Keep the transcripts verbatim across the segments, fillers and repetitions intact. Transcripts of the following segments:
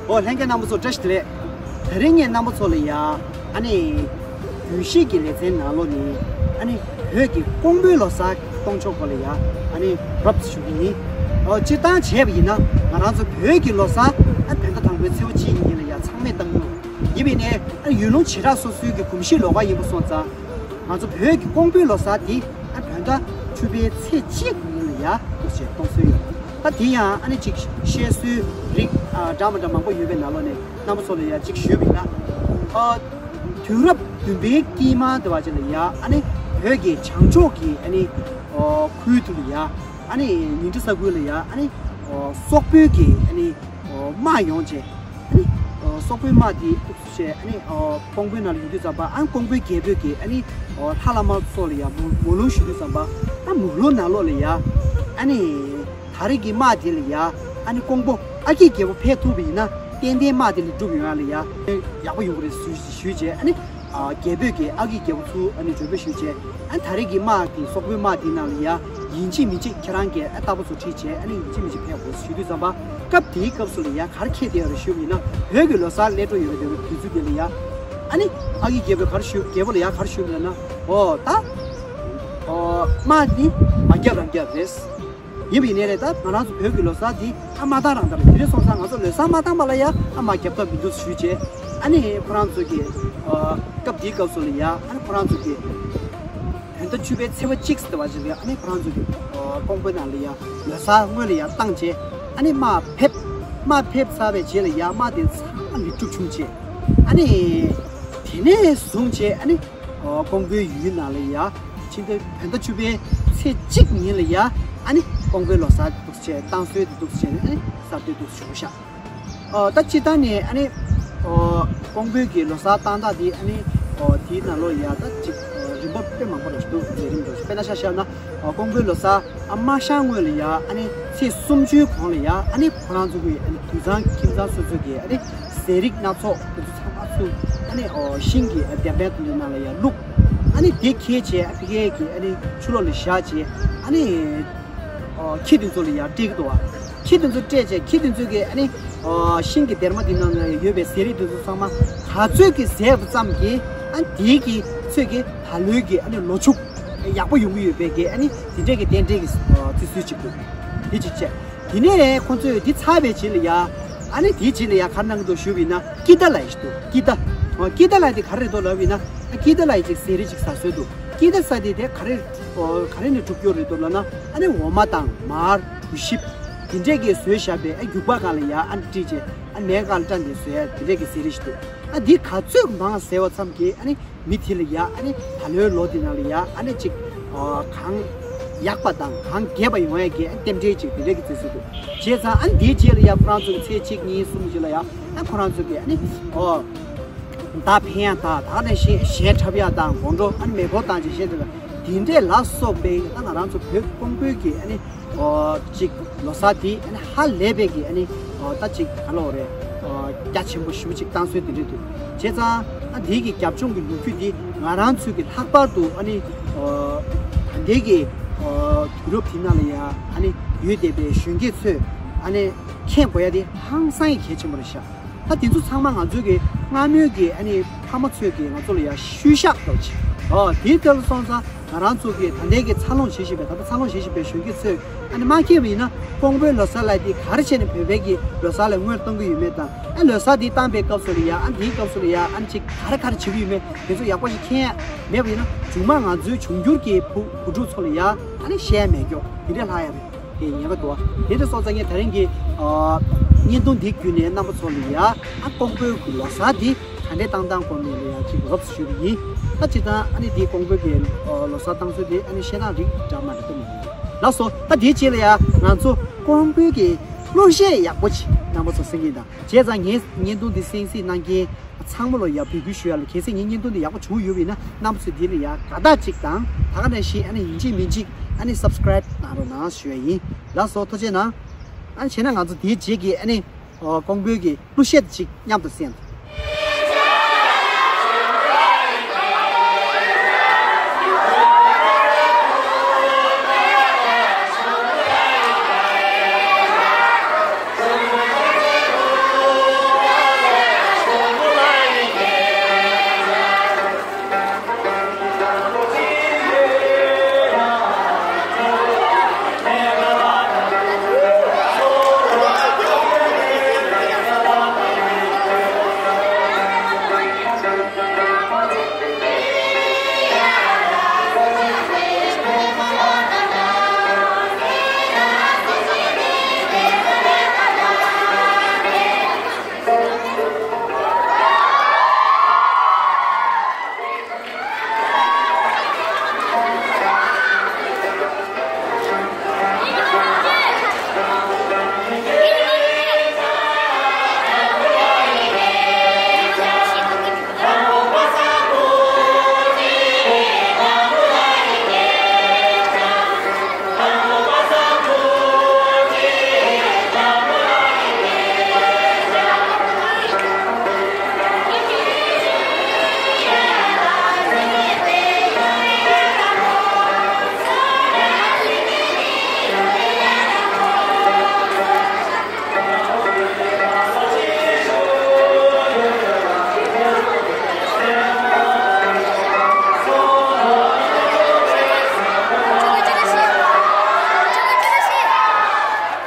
ཨོ་ལྷན་རྒྱས་རྣམ་པ་ཚོ་བཀྲ་ཤིས་བདེ་ལེགས། དེ་རིང་ངས་རྣམ་པ་ཚོ་ལ་ཡ་ཨ་ནི་རྒྱུད་བཤད་ཀྱི་ལེ་ཚན་ནང་ལོགས་ནས་ཨ་ནི་བོད་ཀྱི་ཀོང་པོའི་ལོ་གསར་གཏོང་ཕྱོགས་སྐོར་ལ་ཡ་ཨ་ནི་རོབ་ཞུ་གི་ཡིན། ཨོ་སྤྱིར་བཏང་བྱས་པ་ཡིན་ན་ང་རང་ཚོ་བོད་ཀྱི་ལོ་གསར་ཨ་བོད་ཟླ་དང་པོའི་ཚེས་པ་གཅིག་ཉིན་ལ་ཡ་ཚང་མས་གཏང་གི་ཡོད། ཡིན་པས་ནས་ཨ་ཡུལ་ལུང་བྱེ་བྲག་སོ་སོའི་གི་གོམས་གཤིས་ལོགས་ཀ་ཡིན་པ་སོང་ཙང་། ང་ཚོ་བོད་ཀྱི་ཀོང་པོའི་ལོ་གསར་དེ་ཨ་བོད་ཟླ་བཅུ་པའི་ཚེས་གཅིག་ཉིན་ལ་ཡ་འདུག་སེ་གཏོང་སྲོལ་ཡོད། ད་དེ་ཡང་ཨ་ནི་ཅིག་བཤད་སྲོལ་རིགས་ཨ་འདྲ་མི་འདྲ་མང་པོ་ཡོད་པའི་ནང་ལོགས་ནས་རྣམ་པ་ཚོ་ལ་ཡ་ཅིག་ཞུས་པ་ཡིན་ན། ཨ་དུས་རབས་བདུན་པའི་དཀྱིལ་མ་དེ་བ་ཅིག་ལ་ཡ་ཨ་ནི་བོད་ཀྱི་བྱང་ཕྱོགས་ཀྱི་ཨ་ནི་ཨོ་ཁུལ་དུ་ལ་ཡ་ཨ་ནི་ཉིང་ཁྲི་ས་ཁུལ་ལ་ཡ་ཨ་ནི་ཨོ་སོག་པོའི་གི་ཨ་ནི་ཨོ་དམག་ཡོང་བྱས། ཨ་ནི་ཨོ་སོག་པོའི་དམག་དེ་བྱས་ཨ་ནི་ཨོ་ཀོང་པོའི་ནང་ལ་ཡོང་དུས་ཙམ་པ་ཨ་ནི་ཀོང་པོའི་རྒྱལ་པོས་ཀྱི་ཨ་ནི་ཨོ་ལྷ་བླ་མ་སོགས་ལ་ཡ་མོ་མོ་ལུང་ཞུ་དུས་ཙམ་པ་ཨ་མོ་ལུང་ནང་ལོགས་ལ་ཡ་ཨ་ནི་ད་རེས་ཀྱི་དམག་དེ་ལ་ཡ་ཨ་ནི་ཀོང་པོ་ཨ་ཁུ་རྒྱལ་པོ་ཕེབས་ཐུབ་པ་ཡིན་ན་ཏན་ཏན་དམག་དེ་ལ་འགྲུབ་ཡོང་ཡ་ལ་ཡ་ཡག་པོ་ཡོང་གི་རེད་ཞུས་ཞུས་བྱས་ཨ་ནི། ཨ་རྒྱལ་པོས་ཀྱི་ཨ་ཁུ་རྒྱལ་པོ་ཚུར་ཨ་ནི་མགྲོན་འབོད་ཞུས་བྱས། ཨ་ད་རེས་ཀྱི་དམག་གི་སོག་པོའི་དམག་འདི་ནང་ལ་ཡ་ཡིན་གཅིག་མིན་གཅིག་ཁྱེད་རང་གིས་ཨ་རྟ་ཕོ་ཚོ་ཁྲིད་བྱས་ཨ་ནི་ཡིན་གཅིག་མིན་གཅིག་ཕེབས་དགོས་ཞུ་དུས་ཙམ་པ། སྐབས་དེའི་སྐབས་སུ་ལ་ཡ་ག་རེ་འཁེལ་བསྡད་ཡོད་རེད་ཞུས་པ་ཡིན་ན་བོད་ཀྱི་ལོ་གསར་སླེབས་འགྲོ་ཡོད་པའི་དུས་ཚོད་དེ་ལ་ཡ། ཨ་ནི་ཨ་ཁུ་རྒྱལ་པོས་ག་རེ་ཞུ་རྒྱལ་པོ་ལ་ཡ་ག་རེ་ཞུས་པ་ལབ་ན། ཨོ་ད་ཨོ་དམག་འདི་མ་རྒྱབ་རང་རྒྱབ་རེད། ཡིན་པ་ཡིན་ནའི་རེད། ད་ང་རང་ཚོ་བོད་ཀྱི་ལོ་གསར་འདི་ཨ་མ་བཏང་རང་བཏང་རེད། དེ་རེད་སོང་ཙང་ང་ཚོ་ལོ་གསར་མ་བཏང་བ་ལ་ཡ་ཨ་མ་རྒྱབ་ཐབས་མི་འདུག་ཞུས་བྱས། ཨ་ནི་ཁོ་རང་ཚོ་གི་ཨ་སྐབས་དེའི་སྐབས་སུ་ལ་ཡ་ཨ་ནི་ཁོ་རང་ཚོ་གི་བོད་ཟླ་བཅུ་པའི་ཚེས་པ་གཅིག་ཟེར་བ་ཞིག་ལ་ཡ་ཨ་ནི་ཁོ་རང་ཚོ་གི་ཨ་ཀོང་པོའི་ནང་ལ་ཡ་ལོ་གསར་སྔོན་ལ་ཡ་བཏང་བྱས། ཨ་ནི་དམག་ཕེབས། དམག་ཕེབས་ཚར་བའི་རྗེས་ལ་ཡ་དམག་དེ་ཚང་མ་ལེགས་གྲུབ་བྱུང་བྱས། ཨ་ནི་དེ་ནས་བཟུང་བྱས་ཨ་ནི། ཨོ་ཀོང་པོའི་ཡུལ་ནང་ལ་ཡ། ཕྱི་ཟླ་བོད་ཟླ་བཅུ་པའི་ཚེས་གཅིག་ཉིན་ལ་ཡ། ཨ་ནི་ཀོང་པོའི་ལོ་གསར་འདུག་བྱས་བཏང་སྲོལ་དེ་འདུག་བྱས་ནས་ཨ་ནི་གསར་གཏོད་འདུག་བྱུང་ཤག་ཨོ་ད་སྤྱིར་བཏང་ནས་ཨ་ནི་ཨོ་ཀོང་པོའི་གི་ལོ་གསར་བཏང་སྟངས་དེ་ཨ་ནི་ཨོ་དེའི་ནང་ལོགས་ཡ་ད་ཅིག་ཨོ་རིམ་པ་དཔེ་མང་པོ་རེ་འདུག་མཛད་རིམ་འདུག་དཔེར་ན་ཆ་བཞག་ན་ཨོ་ཀོང་པོའི་ལོ་གསར་ཨ་དམར་ཤམ་སྔོན་ལ་ཡ་ཨ་ནི་ཚེས་སུམ་ཅུའི་གོང་ལ་ཡ་ཨ་ནི་ཁོ་རང་ཚོ་གི་ཨ་ནི་དུད་ཚང་ཁྱིམ་ཚང་སོ་སོ་གི་ཨ་ནི། ཟས་རིགས་སྣ་ཚོགས་དེ་ཚོ་ཚང་མ་ཚུར་ཨ་ནི་ཨོ་ཤིང་གི་ཨ་སྡེར་ཁའི་དེ་ཚོའི་ནང་ལ་ཡར་བླུགས། ཨ་ནི་དེ་འཁྱེར་བྱས་ཨ་ཕ་གི་གི་ཨ་ནི་ཆུ་ལོག་ལ་བཞག་བྱས་ཨ་ནི་ཨོ་ཁྱི་དེ་ཚོ་ལ་ཡར་སྤྲད་ཀྱི་འདུག་བ། ཁྱི་དེ་ཚོ་སྤྲད་བྱས་ཁྱི་དེ་ཚོ་གི་ཨ་ནི་ཨོ་ཤིང་གི་སྡེར་མ་དེ་ནང་ལ་ཡོད་པའི་ཟས་རིགས་དེ་ཚོ་ཚང་མ་ག་ཚོད་ཀྱི་བཟས་པ་ཙམ་གྱིས་ཨ་དེའི་གི་ཚོད་ཀྱིས་ད་ལོའི་གི་ཨ་ནི་ལོ་ཕྱུགས་ཡག་པོ་ཡོང་གི་ཡོད་པའི་གི་ཨ་ནི་དེ་འདྲའི་གི་རྟེན་འབྲེལ་གྱི་ཨོ་རྩི་སྲོལ་ཅིག་འདུག་དེ་གཅིག་བྱས། དེ་ནས་ཁོང་ཚོས་འདི་ཚར་བའི་རྗེས་ལ་ཡ། ཨ་ནི་དེའི་རྗེས་ལ་ཡ་ག་རེ་གནང་གི་འདུག་ཞུས་པ་ཡིན་ན་ཀི་ཏ་ལབ་ཡ་ཞིག་འདུག་ཀི་ཏ། ཨོ་ཀི་ཏ་ལབ་ཡ་དེ་ག་རེ་རེད་འདུག་ལབ་པ་ཡིན་ན། ཀི་ཏ་ལབ་ཡ་ཅིག་ཟས་རིགས་ཅིག་ཟ་སྲོལ་འདུག་ཀི་ཏ་ཟེར་དེ་དེ་ག་རེ། ཨོ་ག་རེ་ནས་གྲུབ་ཀྱི་ཡོད་རེད་འདུག་ལབ་ན། ཨ་ནི་འོ་མ་དང་མར་གྲོ་ཞིབ། དེ་འདྲས་ཀྱིས་བཟོས་བཞག་པའི་ཨ་རྒྱུག་པ་སྒང་ལ་ཡ་ཨ་ནི་བཀྲུས་བྱས་ཨ་མེ་སྒང་ལ་བཀྲམ་ནས་བཟོས་ཡ་དེ་འདྲས་ཀྱི་ཟས་རིགས་ཤིག་འདུག་ཨ་འདི་ག་ཚོད་མང་ཟས་པ་ཙམ་གྱིས་ཨ་ནི། མི་དེ་ལ་ཡ་ཨ་ནི་ད་ལོའི་ལོ་འདི་ནང་ལ་ཡ་ཨ་ནི་ཅིག་ཨ་གང་ཡག་པ་དང་གང་རྒྱས་པ་ཡོང་ཡ་གི་ཨ་རྟེན་འབྲེལ་ཅིག་དེ་འདྲས་ཀྱི་བརྩི་སྲོལ་འདུག་བྱས་ཙང་ཨ་ནི་དེའི་རྗེས་ལ་ཡ་ཁོ་རང་ཚོ་གི་ཚེས་གཅིག་གཉིས་གསུམ་བཞི་ལ་ཡ་ཨ་ཁོ་རང་ཚོ་གི་ཨ་ནི་ཨོ་མདའ་འཕེན་ཡ་དང་ད་ག་ནང་བཞིན་གཞས་འཁྲབ་ཡ་དང་དགོང་དྲོ་ཨ་ནི་མེ་འཁོར་བཏང་བྱས་གཞས་འཁྲབ་ཡ་དེ་འདྲས་ལ་སོགས་པའི་ད་ང་རང་ཚོ་བོད་ཀོང་པོའི་གི་ཨ་ནི། ཨོ་ཅིག་ལོ་གསར་དེ་ཨ་ནི་ཧ་ལས་པའི་གི་ཨ་ནི་ཨོ་ད་ཅིག་ག་ལོ་རེད། ཨོ་རྒྱ་ཆེན་པོ་ཞེ་པོ་ཅིག་བཏང་སྲོལ་དེ་འདྲ་འདུག་བྱས་ཙང་ཨ་དེའི་གི་རྒྱབ་ལྗོངས་ཀྱི་ལོ་རྒྱུས་དེ་ང་རང་ཚོའི་གི་ལྷག་པར་དུ་ཨ་ནི་ཨོ་ད་ལྟའི་གི་ཨོ་དུས་རབས་དེ་ནང་ལ་ཡ་ཨ་ནི་ཡོད་བསྡད་པའི་གཞོན་སྐྱེས་ཚོས་ཨ་ནི་མཁྱེན་དགོས་ཡ་དེ་ཧང་སང་ཡ་གལ་ཆེན་པོ་རེད་ཤག་ད་དེ་ཚོ་ཚང་མ་ང་ཚོའི་གི་སྔ་མོའི་གི་ཨ་ནི་ཕ་མ་ཚོས་གི་ང་ཚོ་ལ་ཡ་ཤུལ་བཞག་འདྲ་བོ་ཅིག་ཨོ་དེའི་ཐད་ལ་སོང་ཙང་ང་རང་ཚོ་གི་ད་ལྟའི་གི་འཚར་ལོངས་བྱེད་བཞིན་པའི་ད་ལྟ་འཚར་ལོངས་བྱེད་བཞིན་པའི་གཞོན་སྐྱེས་ཚོས་ཨ་ནི་མ་མཁྱེན་པ་ཡིན་ན་ཀོང་པོའི་ལོ་གསར་ལབ་དེ་ག་རེ་བྱས་ནས་བོད་པའི་གི་ལོ་གསར་ལ་སྔོན་གཏོང་གི་ཡོད་མེད་དང་ཨ་ལོ་གསར་དེ་བཏང་པའི་སྐབས་སུ་ལ་ཡ་ཨ་དེའི་སྐབས་སུ་ལ་ཡ་ཨ་ནི་ཅིག་ག་རེ་ག་རེ་བྱེད་ཀྱི་ཡོད་མེད་དེ་ཚོ་ཡག་པོ་ཞིག་མཁྱེན་ཡ་མེད་པ་ཡིན་ན་མཇུག་མ་ང་ཚོའི་འབྱུང་འགྱུར་གྱི་བུ་བུ་ཕྲུག་ཚོ་ལ་ཡ་ཨ་ནི་བཤད་ཡ་མེད་མཁན་དེ་འདྲ་ལྷག་ཡ་རེད། དེ་ཉེན་ཁ་འདུག་བ། དེ་འདྲ་སོང་ཙང་ངས་དེ་རིང་གི་ཨ་བརྙན་ཐུང་འདི་བརྒྱུད་ནས་རྣམ་པ་ཚོ་ལ་ཡ་ཨ་ཀོང་པོའི་གི་ལོ་གསར་འདི་ག་འདྲས་བཏང་སྟངས་སྐོར་ནས་ལ་ཡ་ཅིག་རོབ་ཞུས་པ་ཡིན། ད་སྤྱིར་བཏང་ཨ་ནི་འདི་ཀོང་པོའི་གི་ཨ་ལོ་གསར་བཏང་ཚུལ་འདི་ཨ་ནི་བཤད་སྟངས་རིགས་འདྲ་མ་འདྲ་ད་མི་འདུག་ལགས་སོ། ད་དེའི་རྗེས་ལ་ཡ་ང་ཚོ་ཀོང་པོའི་གི་གླུ་གཞས་ཡག་པོ་ཅིག་རྣམ་པ་ཚོ་གསན་གྱིན་དང་བྱས་ཙང་ངས་བརྙན་ཐུང་འདི་གསན་གཟིགས་གནང་མཁན། ཚང་མ་ལ་ཡ་འབོད་སྐུལ་ཞུ་ཡ་ལ་གལ་སྲིད་ངའི་བརྙན་ཐུང་འདི་ཡག་པོ་བྱུང་ཡོད་པ་ཡིན་ན་རྣམ་པ་ཚོས་འདི་ལ་ཡ་དགའ་རྟགས་གཅིག་དང་ད་ག་ནང་བཞིན་ཨ་ནི་ཡིན་གཅིག་མིན་གཅིག་ ཨ་ནི་སབ་སི་ཀ་རའིབ་གནང་རོགས་གནང་ཞུ་ཡ་ཡིན། ལགས་སོ། ཐུགས་རྗེ་གནང་། ཨ་ནི་བྱས་ན་ང་ཚོ་དེའི་རྗེས་ཀྱི་ཨ་ནི་ཨོ་ཀོང་པོའི་གི་གླུ་གཞས་ཅིག་མཉམ་དུ་གསན།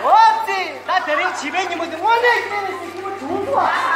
ཨོ་ཙི། ད་དེ་རིང་བྱིས་པའི་ཉིན་མོ་དེ་དངོས་གནས་ཀྱི་གནས་ནས་སྲིད་ཀྱི་མོ་བྱུང་སོང་ཨ།